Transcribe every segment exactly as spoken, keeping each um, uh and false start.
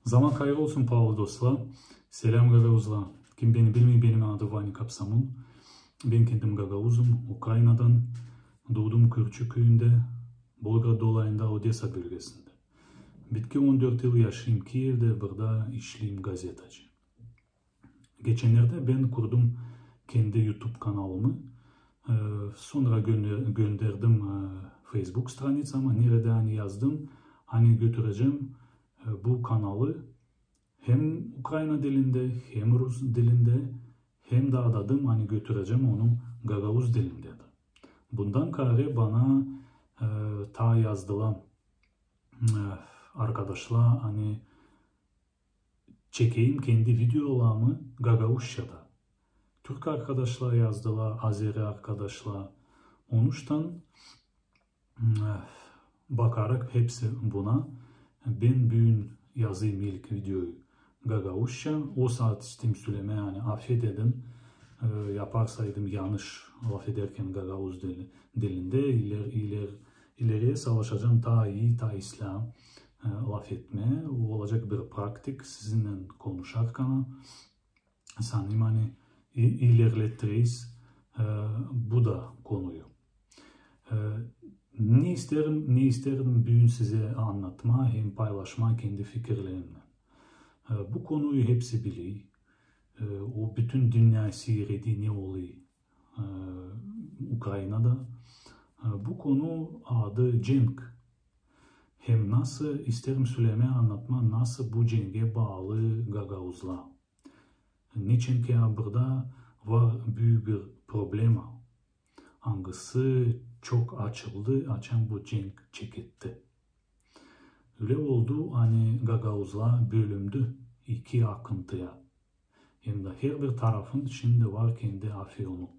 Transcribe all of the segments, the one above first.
Zaman hayır olsun, paalı dostlar. Selam, gagauzlar. Kim beni bilmeer, benim adım Vani Kapsamun. Ben kendim gagauzum, Ukraynadan. Duudum Kürçü küüyündä, Bolgrad dolayında, Odesa bölgesindä. Bitki on dört yıl yaşêêrım Kiyevdä, burada işleerim gazetacı. Geçennerdä bän kurdum kendi YouTube kanalımı. E, sora gönder-, gönderdim, e, Facebook stranicama, neredä ani yazdım, ani götürecäm, e, bu kanalı hem Ukrayna dilindä, hem rus dilindä, hem dä adadım, ani götürecäm onu gagauz dilindä dä. Bundan kaarä bana, e, taa yazdılar, e, arkadaşlar, ani çekeyim kendi videolarımı gagauzçada. Türk arkadaşlar yazdılar, azeri arkadaşlar. Onuştan, e, bakarak hepsi buna, bän büün yazayım ilk videoyu gagauzça. O saat isteerim sölemää, ani afedin, e, yaparsaydım yanış lafederkän gagauz dili-, dilindä, iler-, iler-, ileriye savaşacam taa ii, taa islää, e, lafetmää. O olacek bir praktik sizinnän konuşarkana. Sanêrım, ani i-, ilerleteriz, e, bu da konuyu. E, ne isteerim, ne isteerim büün sizä annatmaa hem paylaşmaa kendi fikirlerimnän. E, bu konuyu hepsi biler. E, o bütün dünnä siiredi, ne olêr, e, Ukraynada. E, bu konu adı cenk. Hem nasıl, isteerim sölemää, annatmaa, nasıl bu cengä baalı gagauzlar. Neçin ki burada var büük bir problema, angısı çok açıldı, açan bu cenk çeketti. Ölä oldu, ani gagauzlar bölündü iki akıntıya. Hem dä herbir tarafın şindi var kendi afiyonu.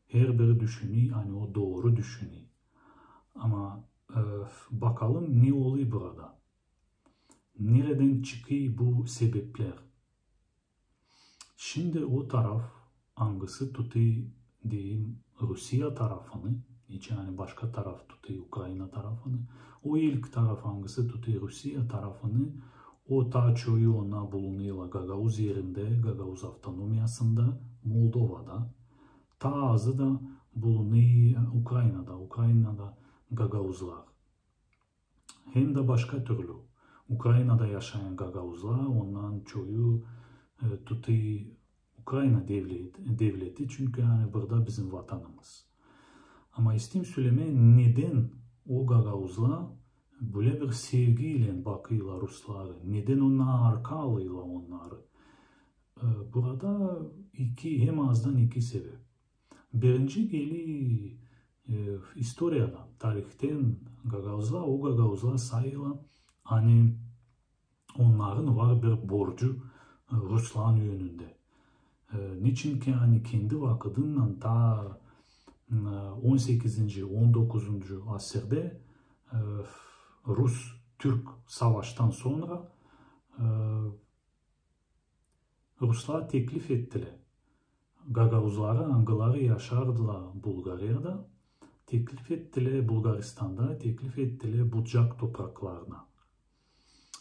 Herbiri düşüner, ani o dooru düşüner. Ama, e, bakalım, ne olêr burada. Neredän çıkêr bu sebeplär? Şindi o taraf, angısı tutêr, deyim, Rusiya tarafını, hiç ani başka taraf tutêr Ukrayna tarafını. O ilk taraf, angısı tutêr Rusiya tarafını, o taa çoyu onnar bulunêrlar Gagauz erindä, Gagauz avtonomiyasında, Moldovada. Taa azı da bulunêr Ukraynada, Ukraynada gagauzlar. Hem dä başka türlü. Ukraynada yaşayan gagauzlar, onnar çoyu, e, tutêr Ukrayna devlet-, devleti, çünkü ani burada bizim vatanımız. Ama isteerim sölemää, nedän o gagauzlar bölä bir sevgiylän bakêrlar rusları, nedän onnar arka alêrlar onnarı. E, burada iki, hem azdan iki sebep. Birinci geler, e, istoriyadan, tarihtän gagauzlar, o gagauzlar sayêrlar, ani onnarın var bir borcu, e, rusların önündä. E, neçin ki ani kendi vakıdınnan taa, e, on sekizinci, on dokuzuncu asırdä, e, rus-türk savaştan sora, e, ruslar teklif ettilär gagauzlara, angıları yaşardılar Bulgariyada, teklif ettilär Bulgaristanda, teklif ettilär Bucak topraklarına.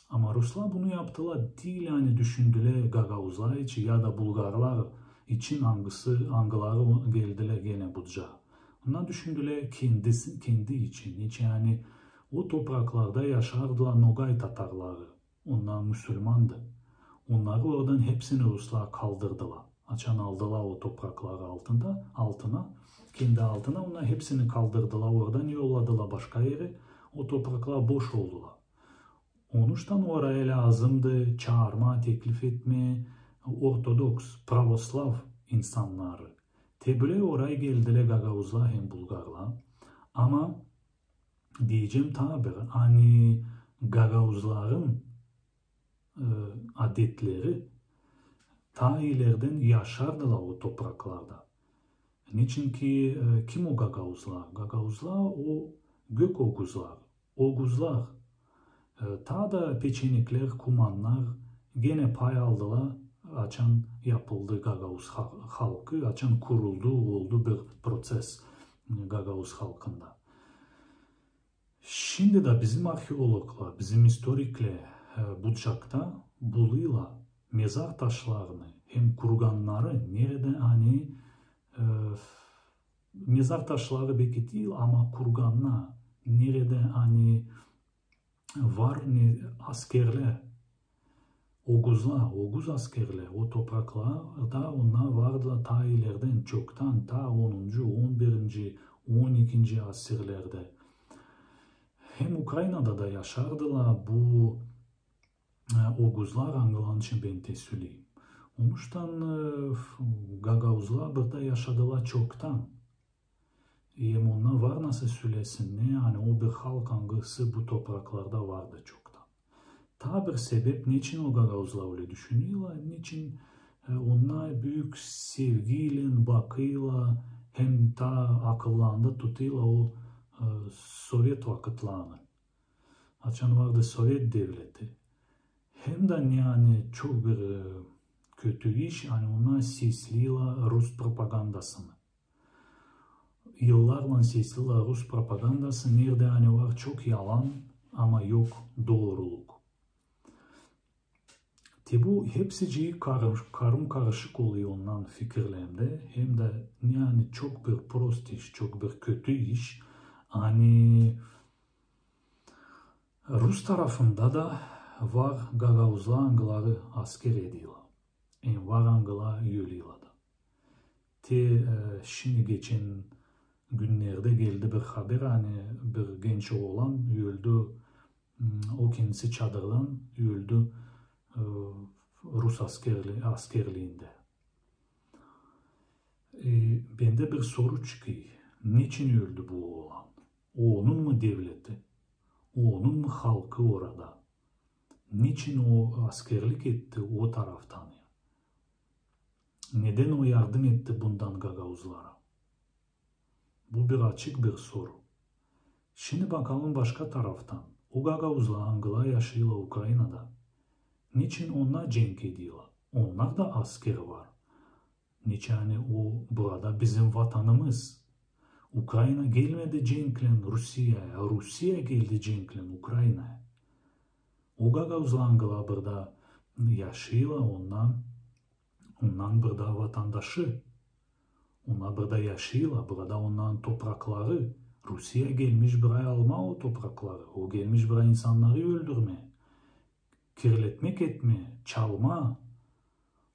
Ama ruslar bunu yaptılar, diil ani düşündülär gagauzlar için ya da bulgarlar için, angısı, angıları geldilär genä Bucağa. Onnar düşündülär kendisi, kendi için. Hiç ani o topraklarda yaşardılar nogay tatarları. Onnar musulmandı. Onnarı oradan hepsini ruslar kaldırdılar. Açan aldılar o toprakları altında, altına, kendi altına, onnar hepsini kaldırdılar oradan, yolladılar başka erä. O topraklar boş oldular. Onuştan oraya lääzımdı çaarmaa, teklif etmää ortodoks, pravoslav insannarı. Te bölä oraya geldilär gagauzlar hem bulgarlar. Ama deyecäm taa bir, ani gagauzların, e, adetleri taa ilerdän yaşardılar o topraklarda. Neçin ki, e, kim o gagauzlar? Gagauzlar o gök oguzlar, oguzlar. E, taa da peçeniklär, kumannar genä pay aldılar, açan yapıldı gagauz ha-, halkı, açan kuruldu, oldu bir proţes, e, gagauz halkında. Şindi dä bizim arheologlar, bizim istoriklär, e, Bucakta, bulêrlar mezar taşlarını hem kurgannarı, neredä ani e, mezar taşları beki diil, ama kurgannar, neredä ani var ne askerlär, oguzlar, oguz askerlär, o topraklarda onnar vardılar taa ilerdän, çoktan, taa onuncu, on birinci, on ikinci asirlerdä. Hem Ukraynada da yaşardılar bu e, oguzlar, angılarını bän te söleyim. Onuştan e, gagauzlar burada yaşadılar çoktan. Hem onnar var nasıl sölesinnär, ani o bir halk, angısı bu topraklarda vardı çoktan. Taa bir sebep, neçin o gagauzlar ölä düşünüyorlar, neçin e, onnar büük sevgiylän bakêrlar hem taa akıllarında tutêrlar o e, sovet vakıtlarını, açan vardı sovet devleti. Hem dä, ani çok bir e, kötü iş, ani onnar seslêrlar rus propagandasını. Yıllarlan seslêrlar rus propagandası, neredä ani var çok yalan, ama yok dooruluk. Te bu hepsicii karım-karışık olêr onnar fikirlerindä, hem dä, ani çok bir prost iş, çok bir kötü iş, ani rus tarafında da var gagauzlar, angıları asker edêrlar, hem var angıları ölêrlar da. Te e, şindi geçän günnerdä geldi bir haber, ani bir genç oolan öldü, m, o kendisi çadırdan öldü e, rus askerli-, askerliindä. E, bendä bir soru çıkêr. Neçin öldü bu oolan? O onun mu devleti? O onun mu halkı orada? Neçin o askerlik etti o taraftan? Nedän o yardım etti bundan gagauzlara? Bu bir açık bir soru. Şindi bakalım başka taraftan. O gagauzlar, angılar yaşêêrlar Ukraynada. Neçin onnar cenk edêrlar? Onnar da asker var. Neçin ani o burada bizim vatanımız. Ukrayna gelmedi cenklän Rusiyaya, Rusiya geldi cenklän Ukraynaya. O gagauzlar, angılar burada yaşêêrlar, onnar, onnar burada vatandaşı. Onnar burada yaşêêrlar, burada onnarın toprakları. Rusiya gelmiş buraya almaa o toprakları. O gelmiş buraya insannarı öldürmää, kirletmäk etmää, çalmaa.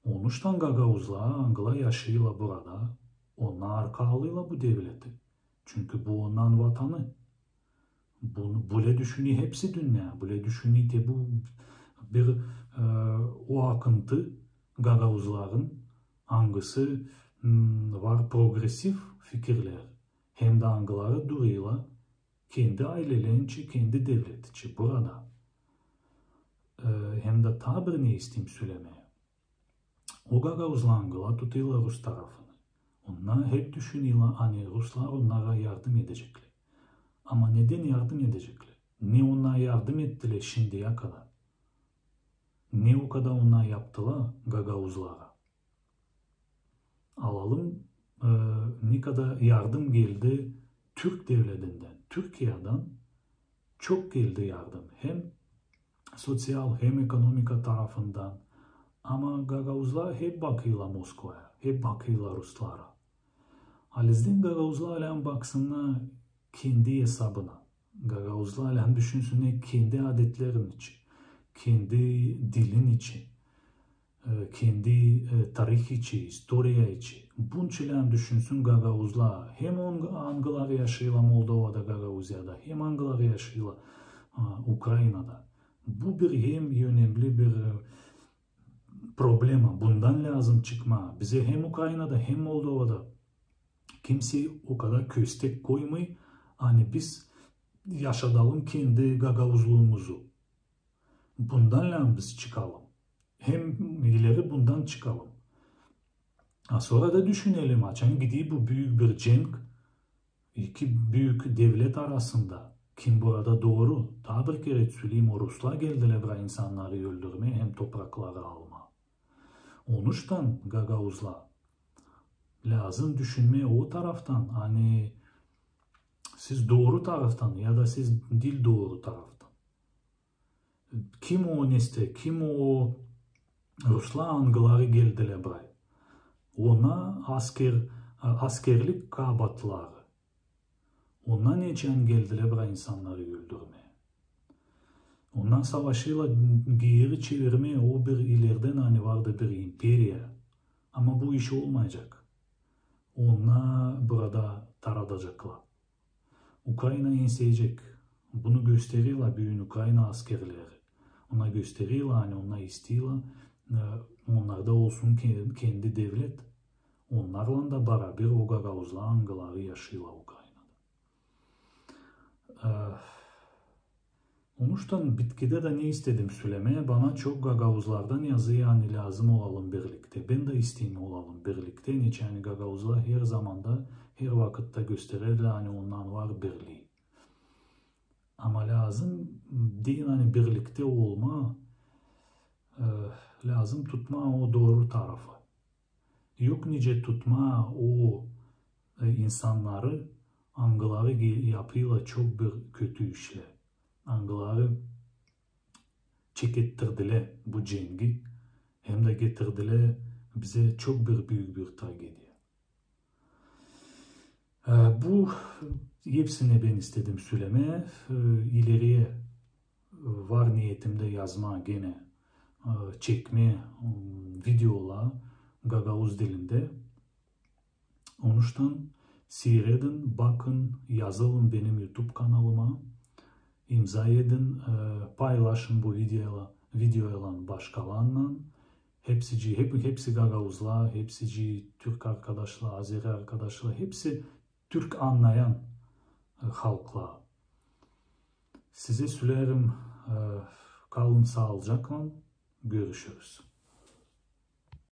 Onuştan gagauzlar, angılar yaşêêrlar burada, onnar arkalêêrlar bu devleti. Çünkü bu onnarın vatanı. Bu, bölä düşünüy hepsi dünnä, bölä düşünüy te bu bir e, o akıntı gagauzların, angısı m, var progresiv fikirleri, hem dä angıları durêrlar kendi aylelerincä, kendi devletincä burada. E, hem dä taa bir ne isteerim sölemää. O gagauzlar, angılar tutêrlar rus tarafını, onnar hep düşünêrlär, ani ruslar onnara yardım edeceklär. Ama nedän yardım edeceklär? Ne onnar yardım ettilär şindiyä kadar? Ne o kadar onnar yaptılar gagauzlara? Alalım, e, ne kadar yardım geldi türk devletindän, Türkiyedän çok geldi yardım. Hem soţial, hem ekonomika tarafından. Ama gagauzlar hep bakêrlar Moskvaya, hep bakêrlar ruslara. Halizdän gagauzlar lääzım baksınnar kendi esabına. Gagauzlar lääzım düşünsünnär kendi adetlerin için, kendi dilin için, e, kendi e, tarih için, istoriya için. Bunun için lääzım düşünsün gagauzlar. Hem on-, angılar yaşêêrlar Moldovada, Gagauziyada, hem angılar yaşêêrlar a, Ukraynada. Bu bir hem önemli bir e, problema. Bundan lääzım çıkmaa. Bizä hem Ukraynada, hem Moldovada kimsey o kadar köstek koymêêr, ani biz yaşadalım kendi gagauzluumuzu. Bundan lääzım biz çıkalım. Hem ileri bundan çıkalım. A sora da düşünelim, açan gider bu büük bir cenk iki büük devlet arasında, kim burada dooru? Taa bir kerä söleyim, o ruslar geldilär bura insannarı öldürmää hem toprakları almaa. Onuştan gagauzlar lääzım düşünmää o taraftan, ani siz dooru taraftan ya da siz diil dooru taraftan. Kim o nesä, kim o ruslar, angıları geldilär burayı? Ona asker, askerlik kaabaatları. Ona neçin geldilär burayı insannarı öldürmää? Ona savaşêrlar geeri çevirmää o bir ilerdän, ani vardı bir imperiya. Ama bu iş olmayacek. Ona burada taradaceklar. Ukrayna enseyecek. Bunu gösterilär büün Ukrayna askerleri. Ona gösterilär, ani ona isteerlär, e, onnarda olsun ke-, kendi devlet. Onnarlan da baraber o gagauzlar, angıları yaşêêrlar Ukraynada. E, Onuştan bitkidä dä ne istedim sölemää, bana çok gagauzlardan yazêr, ani lääzım olalım birliktä. Bän dä isteerim olalım birliktä, neçin ani gagauzlar her zamanda, her vakıtta göstererlär, ani onnan var birlii. Ama lääzım diil, ani birliktä olmaa, e, lääzım tutmaa o dooru tarafı. Yok nicä tutmaa o, e, insannarı, angıları ge-, yapêrlar çok bir kötü işlär. Angıları çekettirdilär bu cengi, hem dä getirdilär bizä çok bir büük bir tragediya. E, bu hepsini bän istedim sölemää. E, ileriyä, e, var niyetimdä yazmaa genä, e, çekmää, m, videolar gagauz dilindä. Onuştan siiredin, bakın, yazılın benim YouTube kanalıma, imza edin, e, paylaşın bu videoylan, videoylan başkalarlan. Hepsi, hep-, hepsi gagauzlar, hepsi türk arkadaşlar, azeri arkadaşlar, hepsi türk annayan, e, halklar. Sizä söleerim, e, kalın saalıcaklan, görüşürüz.